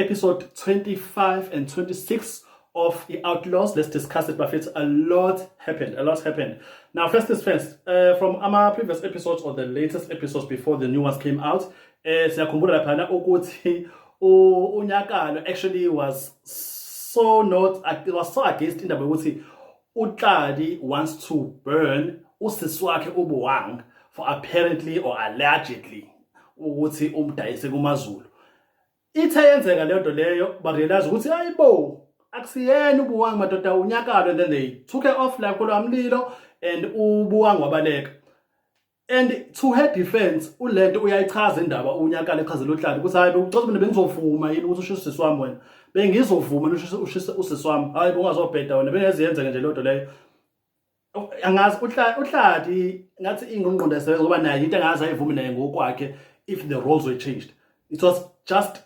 Episode 25 and 26 of the Outlaws. Let's discuss it, bafethu. A lot happened. A lot happened. Now, first things first, from our previous episodes or the latest episodes before the new ones came out, siyakhumbula laphana ukuthi uNyakalo actually was so not, it was so against indaba yokuthi uTladi wants to burn usisi wakhe uBuwang for apparently or allegedly ukuthi umdayise kumaZulu. Ithe yenzeka leyo nto leyo, ba-realize ukuthi hayibo, akusiyena uBuwang madoda, uNyakalo, and then they took her off like kulo mlilo and uBuwang wabaleka. And to her defense, ulento uyayichaza indaba uNyakalo, echazela uTladi ukuthi hayi, bekuchaza mina bengizovuma yini ukuthi ushise usisi wami wena? Bengizovuma ushise usisi wami? Hayi, bungazobheda wena, bengeziyenzeke nje lento leyo. Angazi, uTladi ngathi ingqondo esebenza ngoba naye into engazi ayivumi naye ngokwakhe if the roles were changed. It was just,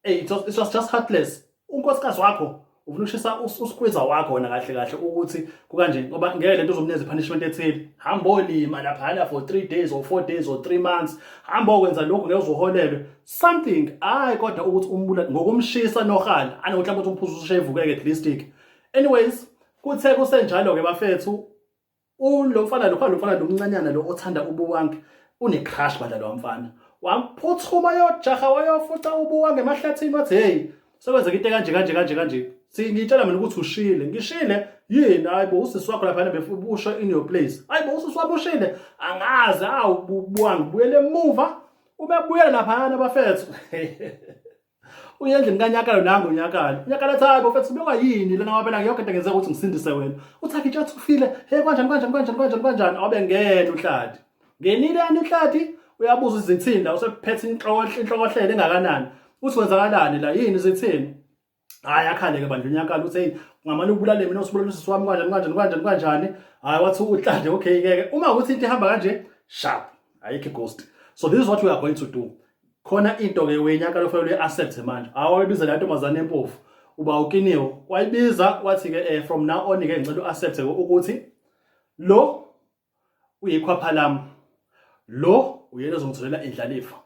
hey, it was just heartless. Unkosikazi wakho ufuna ukushisa usikwiza wakho wena kahle kahle ukuthi kukanje, ngoba ngeke lento uzomnikeza punishment ethile, hamba olima laphana for 3 days or 4 days or 3 months, hamba okwenza lokhu, ngeke uzoholelwe something. Hayi, kodwa ukuthi umbula ngokumshisa nohala anokuthi mhlawumbe ukuthi umphuzo ushe ivukeke at least. Anyways, kuthe kusenjalo ke bafethu, ulo mfana lo, lo mfana lo mncanyana lo othanda uBuwangi, une-crush bandla lo mfana, wamphuthuma yojaha wayofuca uBuwangi emahlathini, wathi, "Hey, sekwenzeka into kanje kanje kanje kanje, singitshela mina ukuthi ushile." "Ngishile yini?" "Hayi bo, usisi wakho laphana befusha in your place." "Hayi bo, usisi wami ushile?" "Angazi." Awu, Buwangi, buyele emuva. Ubebuyela laphana bafethu, uye endlini kaNyakalo, nangu uNyakalo. UNyakalo athi, "Hayi bafethu, bekwa yini lena waphela yonke into ngenzeka ukuthi ngisindise wena?" Uthi, "Akhe tshathi ufile." "Hey, kanjani kanjani kanjani kanjani kanjani?" Awabengena uHladi, ngenile yani uHladi, uyabuza izithini la, usephethe inhlokohlelo engakanani, uthi, "Kwenzakalani la? Yini, zithini?" Hayi, akhale-ke bandla uNyakalo, uthi, "Hey, ungamane ubulale mina, usibulala usisi wami kanjani kanjani kanjani kanjani?" Hayi, wathi uHladi, "Okay ke, uma ukuthi into ihamba kanje sharp, ayikho ghost, so this is what we are going to do." Khona into ke weNyakalo fanele uyi-accept manje. Awayibiza la ntombazane empofu uba ukiniwe, wayibiza, wathi ke, from now on ke ngicela u-accept ukuthi lo uyikhwapha lami, lo uyena ozongitholela indlalifa.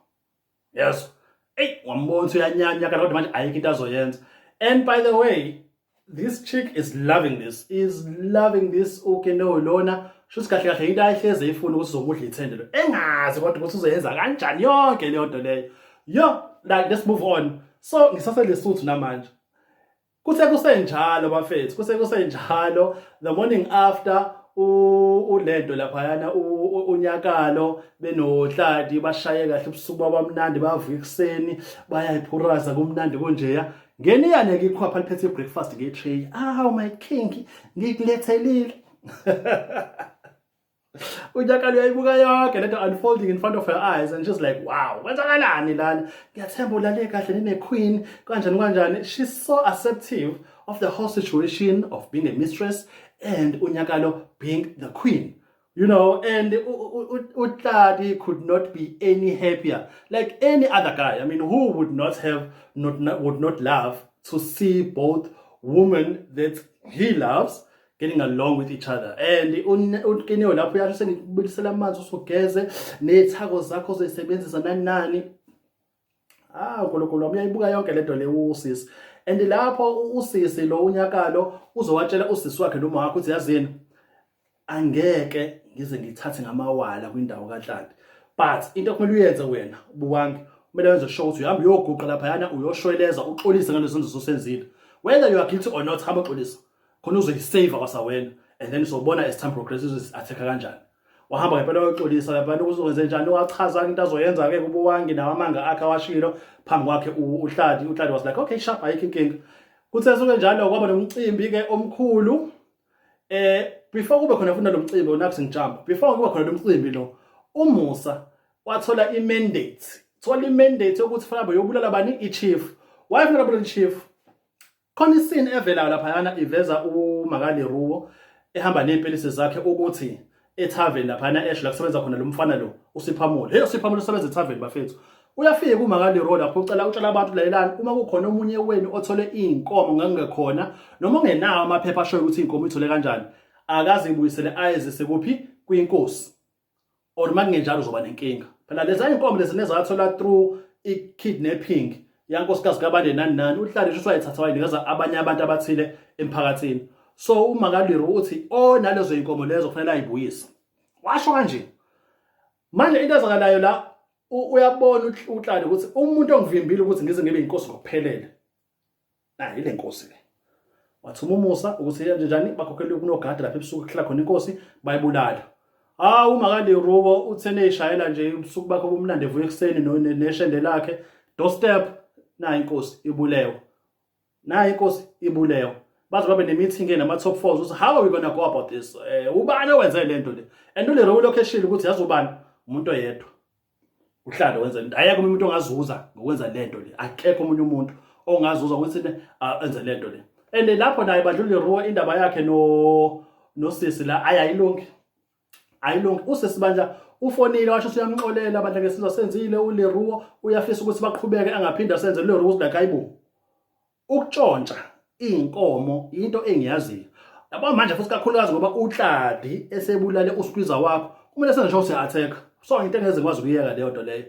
Yes, ey, wambona ukuthi uyanyanya kodwa manje ayikho into azoyenza. And by the way, this chick is loving this, is loving this. Okay, no, lona shuthi kahle kahle into ayihleze ifuna ukuthi uzomudla ithende lo, engazi kodwa ukuthi uzoyenza kanjani yonke leyo nto leyo. Yo, like, let's move on. So ngisaseLesotho namanje. Kuthe kusenjalo bafethu, kuse kusenjalo, the morning after, ulento laphayana uNyakalo benoHladi bashaye kahle ubusuku babamnandi, bavuka ekuseni bayayiphuraza, kumnandi kunjeya. Ngeniyane ke ikhwapha liphethe breakfast nge-tray. "Ah, my king, ngikulethelile." UNyakalo uyayibuka yonke lento unfolding in front of her eyes and she's like, "Wow, kwenzakalani lana? Ngiyathemba ulale kahle nine-queen, kanjani kanjani." She's so acceptive of the whole situation of being a mistress and uNyakalo being the queen. And uTladi could not be any happier. Like any other guy, I mean, who would not have not would not love to see both women that he loves getting along with each other? And uKineo lapho uyasho, "Sengikubilisela amanzi usugeze nethako zakho ozoyisebenzisa, nani nani." Ah, uNkulunkulu wami, uyayibuka yonke lento le usisi. And lapho usisi lo uNyakalo uzowatshela usisi wakhe noma wakhe ukuthi, "Yazini, angeke ngize ngithathe ngamawala kwindawo kaTladi, but into okumele uyenze wena Buwangi, kumele wenze sure ukuthi uhamba uyoguqa laphayana, uyoshweleza, uxolise ngaleso senzo sosenzile. Whether you are guilty or not, hamba uxolisa khona uzoyisave kwasawena, and then uzobona as time progresses uzozi-attack kanjani." Wahamba ngempela wayoxolisa laphana. Uzokwenze njani? Wachaza into azoyenza ke kuBuwangi nawo amanga akhe awashilo phambi kwakhe uHladi. UHladi was like, "Okay, sharp, ayikho inkinga." Kuthe suke njalo kwaba nomcimbi ke omkhulu. Before kube khona futhi lo mcimbi, unathi ngijump, before kube khona lo mcimbi lo, uMusa wathola i-mandate, thola i-mandate yokuthi fanele bayobulala bani? I-chief. Why fanele babulala i-chief? Khona i-scene evelayo laphayana iveza uMakaleruo ehamba ney'mpelisi zakhe ukuthi ethaveni laphayana esho la kusebenza khona lo mfana lo uSiphamule. Hey, uSiphamule usebenza ethaveni bafethu. Uyafika uMakaleruo lapho, ucela, utshela abantu, "Lalelani, uma kukhona omunye wenu othole iy'nkomo ngangekhona noma ongenawo amaphepha ashoyo ukuthi iy'nkomo ithole kanjani, akazibuyisele ayizise kuphi? Kwinkosi, or uma kungenjalo uzoba nenkinga." Phela lezi iy'nkomo lezi nezathola through i-kidnapping. yankosikazi kaBandile nani nani, uTladi shuthi wayithatha wayinikeza abanye abantu abathile emphakathini. So uma kaLeruo uthi onalezo inkomo lezo kufanele ayibuyise, washo kanje. Manje into ezakalayo la, uyabona uTladi ukuthi umuntu ongivimbile ukuthi ngize ngibe inkosi ngokuphelele nayi le nkosi le. Wathuma uMusa ukuthi yenze njani, bakhokhele kunogada lapha ebusuku kuhlala khona inkosi, bayibulala. Hawu, uma kaLeruo uthene ishayela nje ubusuku bakho bomnandi, evuka ekuseni neshende lakhe, doorstep, nayi inkosi ibulewe, nayi inkosi ibulewe. Baze babe ne-meeting ke nama-top fours ukuthi how are we gonna go about this, ubani owenze le nto le. And uLeruo lokhu eshilo ukuthi yazi ubani, umuntu oyedwa uhlale wenza into, ayekho umuntu ongazuza ngokwenza le nto le, akekho omunye umuntu ongazuza ukuthi enze le nto le. And lapho naye badlula Leruo, indaba yakhe no nosisi la ayayilungi, ayilungi. Usisi bandla ufonile washo ukuthi uyamxolela bandla ngesizwa senzile uLeruo, uyafisa ukuthi baqhubeke, angaphinda asenze. uLeruo uthi like, hayibo, ukutshontsha iy'nkomo into engiyaziyo yabo manje, futhi kakhulukazi ngoba uTladi esebulale uskwiza wakho, kumele senze sure siya-attack. So into engeze ngikwazi ukuyeka leyo nto leyo,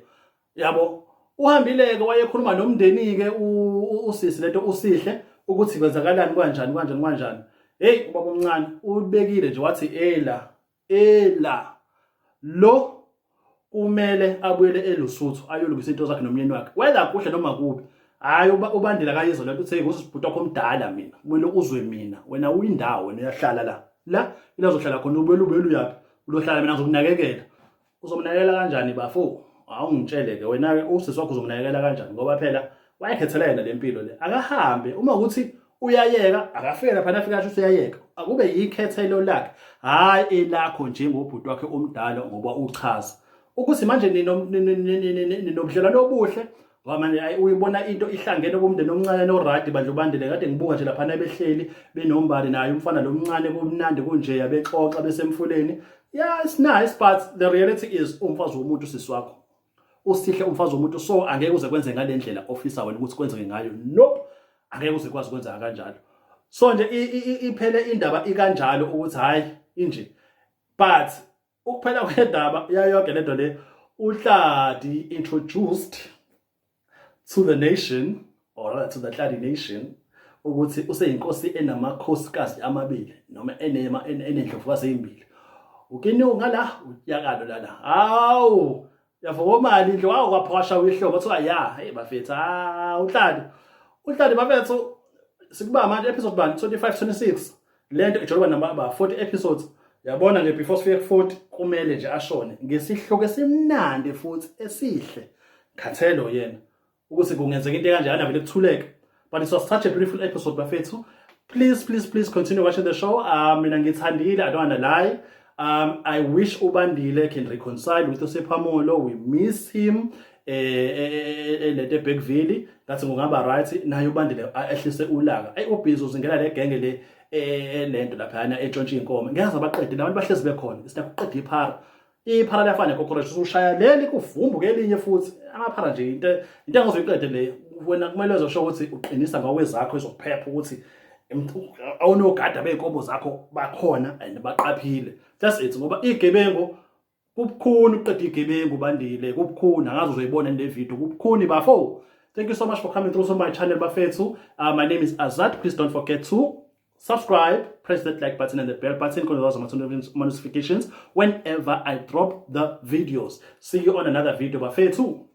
yabo. Uhambile-ke wayekhuluma nomndeni-ke usisi lento uSihle ukuthi kwenzakalani, kanjani kanjani kanjani. Hey, ubaba omncane ubekile nje wathi ela ela lo kumele abuyele eLusuthu ayolungisa into zakhe nomyeni wakhe, whether kuhle noma kubi. Hayi, uBandile akayizwa lento, uthi usibhuti wakho omdala, mina kumele uzwe mina, wena uyindawo, wena uyahlala la la ilazohlala khona, ubuyela ubuyela uyaphi, ulohlala, mina ngizokunakekela. Uzomnakekela kanjani bafo? Awungitshele ke wena ke, usisi wakho uzomnakekela kanjani? Ngoba phela wayekhethela yena lempilo le. Akahambe, uma ukuthi uyayeka, akafike lapha, afika asho ukuthi uyayeka, akube yikhethelo lakhe, hayi elakho njengobhuti wakhe omdala, ngoba uchaza ukuthi manje ninobudlelwano obuhle. Ngoba manje ayi, uyibona into ihlangene kumndeni omncane noRadi bandla uBandile. Kade ngibuka nje laphana behleli benombali naye umfana lo mncane, kumnandi kunje, bexoxa besemfuleni. Yeah, it's nice, but the reality is umfazi womuntu sisi wakho uSihle, umfazi womuntu, so angeke uze kwenze ngale ndlela ofisa wena ukuthi kwenzeke ngayo. Nope, angeke uze kwazi ukwenzeka kanjalo. So nje iphele indaba ikanjalo ukuthi hayi, inje. But ukuphela kwendaba yayonke lento le, uTladi introduced to the nation, or rather to the Tladi nation, ukuthi useyinkosi enamakhosikazi amabili noma enema enendlovukazi ezimbili, ukini ngala utyakalo lana. Hawu, yavuka imali indlu, wawu, kwaphosha uyihlobo, kuthiwa ya, hey bafethu, ah, uTladi, uTladi bafethu. Sikuba manje episode bani, 25, 26, lento ijoloba namba ba 40 episodes, yabona nje. Before sifike ku 40 kumele nje ashone ngesihloko esimnandi futhi esihle. Khathelo yena ukuthi kungenzeka into ekanjani, vele kuthuleke. But it was such a beautiful episode bafethu. Please, please, please continue watching the show. Mina ngithandile, I don't wanna lie. I wish uBandile can reconcile with uSephamolo. We miss him lento eBergville, ngathi kungaba right naye uBandile ehlise ulaka. Ey, ubhizi uzingela le genge le lento laphana etshontsha inkomo, ngiyazi abaqede labantu bahlezi bekhona. Isinakuqeda iphara, iphara liyafana necockroach, usushaya leli kuvumbuke elinye futhi. Amaphara nje into engozoyiqede le. Wena kumele uzosho ukuthi uqinisa ngakwezakho ezokuphepha, ukuthi awunogada bey'nkomo zakho bakhona and baqaphile. That's it, ngoba iy'gebengu kubukhuni ukuqeda iy'gebengu Bandile, kubukhuni. Angazi uzoyibona le video, kubukhuni bafo. Thank you so much for coming through to my channel bafethu. My name is Azad. Please don't forget to subscribe, press that like button and the bell button notifications whenever I drop the videos. See you on another video bafethu.